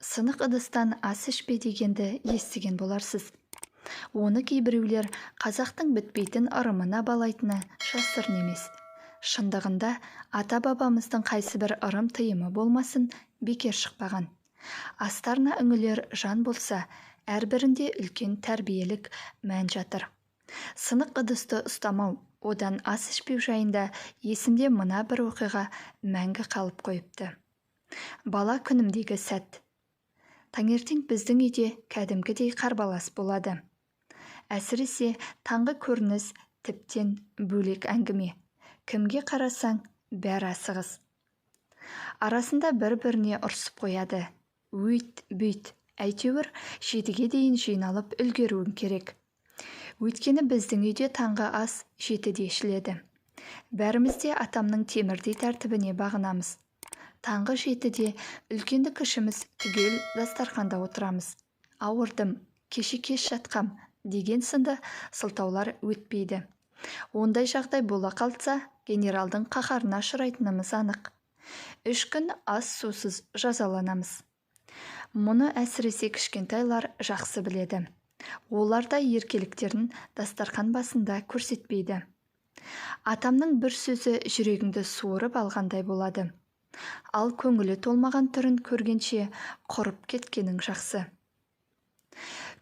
Сынық ыдыстан ас ішпе дегенді естіген боларсыз. Оны кейбіреулер қазақтың бітпейтін ырымына балайтыны жасырын емес. Шындығында ата-бабамыздың қайсыбір ырым-тыйымы болмасын бекер шықпаған. Астарына үңілер жан болса, әрбірінде үлкен тәрбиелік мән жатыр. Сынық ыдысты ұстамау, одан ас ішпеу жайында есімде мына бір оқиға мәңгі қалып қойыпты. Бала күнімдегі сәт. Таңертең біздің үйде кәдімгідей қарбалас болады. Әсіресе таңғы көрініс тіптен бөлек әңгіме. Кімге қарасаң, бәрі асығыс. Арасында бір-біріне ұрсып қояды. Өйт, бүйт, әйтеуір 7-ге дейін жиналып үлгеруім керек. Өйткені біздің үйде таңғы ас 7-де ішіледі. Бәріміз де атамның темірдей тәртібіне бағынамыз. Таңғы 7-де үлкенді кішіміз түгел дастарханда отырамыз. Ауырдым, кеше кеш жатқам деген сынды сылтаулар өтпейді. Ондай жағдай бола қалса, генералдың қаһарына ұшырайтынымыз анық. 3 күн ас-сусыз жазаланамыз. Мұны әсіресе кішкентайлар жақсы біледі. Олар да еркеліктерін дастархан басында көрсетпейді. Атамның бір сөзі жүрегіңді суырып алғандай болады. Ал көңілі толмаған түрін көргенше құрып кеткенің жақсы.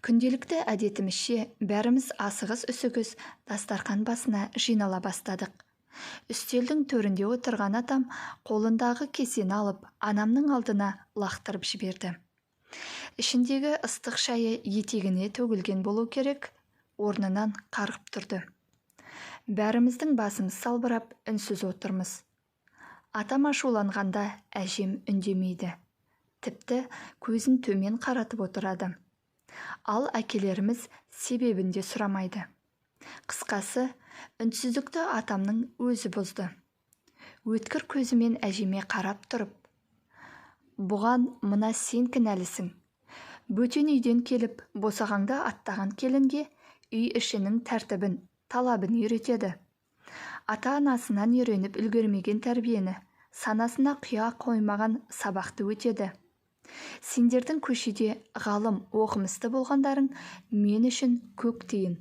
Күнделікті әдетімізше бәріміз асығыс-үсігіс дастархан басына жинала бастадық. Үстелдің төрінде отырған атам қолындағы кесені алып, анамның алдына лақтырып жіберді. Ішіндегі ыстық шайы етегіне төгілген болу керек, орнынан қарғып тұрды. Бәріміздің басымыз салбырап, үнсіз отырмыз. Атам ашуланғанда әжем үндемейді. Тіпті көзін төмен қаратып отырады. Ал әкелеріміз себебін де сұрамайды. Қысқасы, үнсіздікті атамның өзі бұзды. Өткір көзімен әжеме қарап тұрып, «Бұған мына сен кінәлісің. Бөтен үйден келіп, босағаңды аттаған келінге үй ішінің тәртібін, талабын үйретеді. Ата-анасынан үйреніп үлгермеген тәрбиені, санасына құя қоймаған сабақты өтеді. Сендердің көшеде ғалым, оқымысты болғандарың мен үшін көк тиын.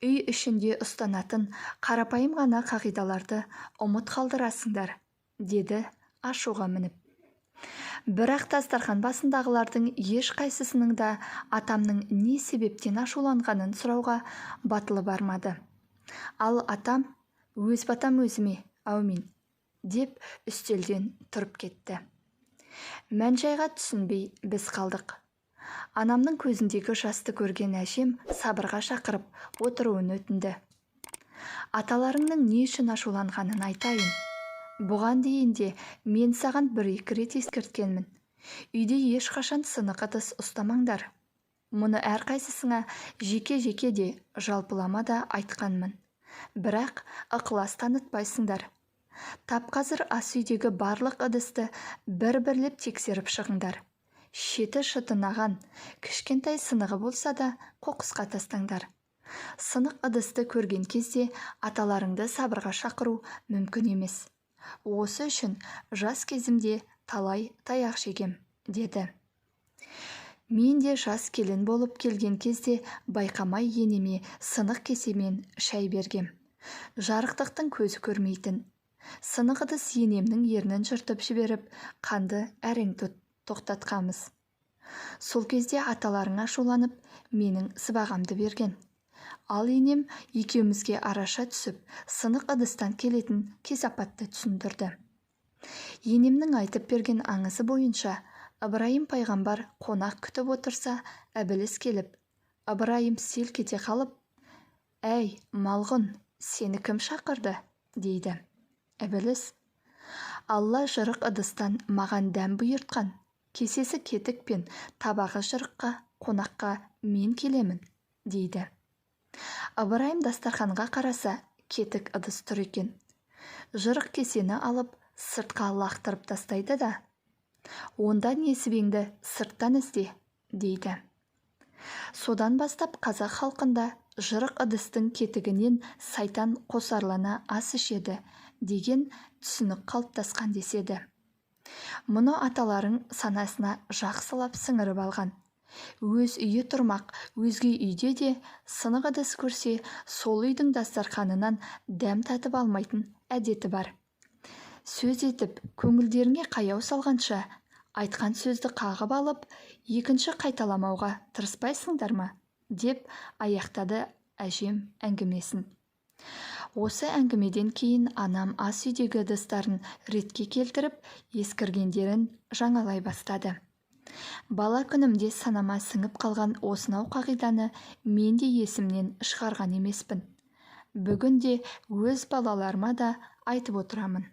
Үй ішінде ұстанатын қарапайым ғана қағидаларды ұмыт қалдырасыңдар», деді ашуға мініп. Бірақ дастархан басындағылардың ешқайсысының да атамның не себептен ашуланғанын сұрауға батылы бармады. Ал атам, «Өз батам өзіме, әумин», деп үстелден тұрып кетті. Мән-жайға түсінбей біз қалдық. Анамның көзіндегі жасты көрген әжем сабырға шақырып, отыруын өтінді. Аталарыңның не үшін ашуланғанын айтайын. Бұған дейін де мен саған 1-2 рет ескерткенмін. Үйде ешқашан сынық ыдыс ұстамаңдар. Мұны әрқайсысыңа жеке-жеке де, жалпылама да айтқанмын. Бірақ ықылас танытпайсыңдар. Тап қазір ас үйдегі барлық ыдысты бір-бірлеп тексеріп шығыңдар. Шеті шытынаған, кішкентай сынығы болса да қоқысқа тастаңдар. Сынық ыдысты көрген кезде аталарыңды сабырға шақыру мүмкін емес. Осы үшін жас кезімде талай таяқ жегем, деді. Мен де жас келін болып келген кезде байқамай енеме сынық кесемен шай бергем. Жарықтықтың көзі көрмейтін. Сынық ыдыс енемнің ернін жыртып жіберіп, қанды әрең тоқтатқанбыз. Сол кезде аталарың ашуланып, менің сыбағамды берген. Ал енем екеумізге араша түсіп, сынық ыдыстан келетін кесапатты түсіндірді. Енемнің айтып берген аңызы бойынша, Ыбырайым пайғамбар қонақ күтіп отырса, Ібіліс келіп, Ыбырайым селк ете қалып, «Әй, малғұн, сені кім шақырды?» дейді. Ібіліс, «Алла жырық ыдыстан маған дәм бұйыртқан, кесесі кетік пен табағы жырыққа қонаққа мен келемін», дейді. Ыбырайым дастарханға қараса, кетік ыдыс тұр екен. Жырық кесені алып, сыртқа лақтырып тастайды да, «Онда несібеңді сырттан ізде», дейді. Содан бастап қазақ халқында жырық ыдыстың кетігінен сайтан қосарлана ас ішеді деген түсінік қалыптасқан деседі. Мұны аталарың санасына жақсылап сіңіріп алған. Өз үйі тұрмақ, өзге үйде де сынық ыдыс көрсе, сол үйдің дастарқанынан дәм татып алмайтын әдеті бар. Сөз етіп, көңілдеріңе қаяу салғанша, айтқан сөзді қағып алып, екінші қайталамауға тырыспайсыңдар ма? Деп аяқтады әжем әңгімесін. Осы әңгімеден кейін анам ас үйдегі ыдыстарын ретке келтіріп, ескіргендерін жаңалай бастады. Бала күнімде санама сіңіп қалған осынау қағиданы мен де есімнен шығарған емеспін. Бүгін де өз балаларыма да айтып отырамын.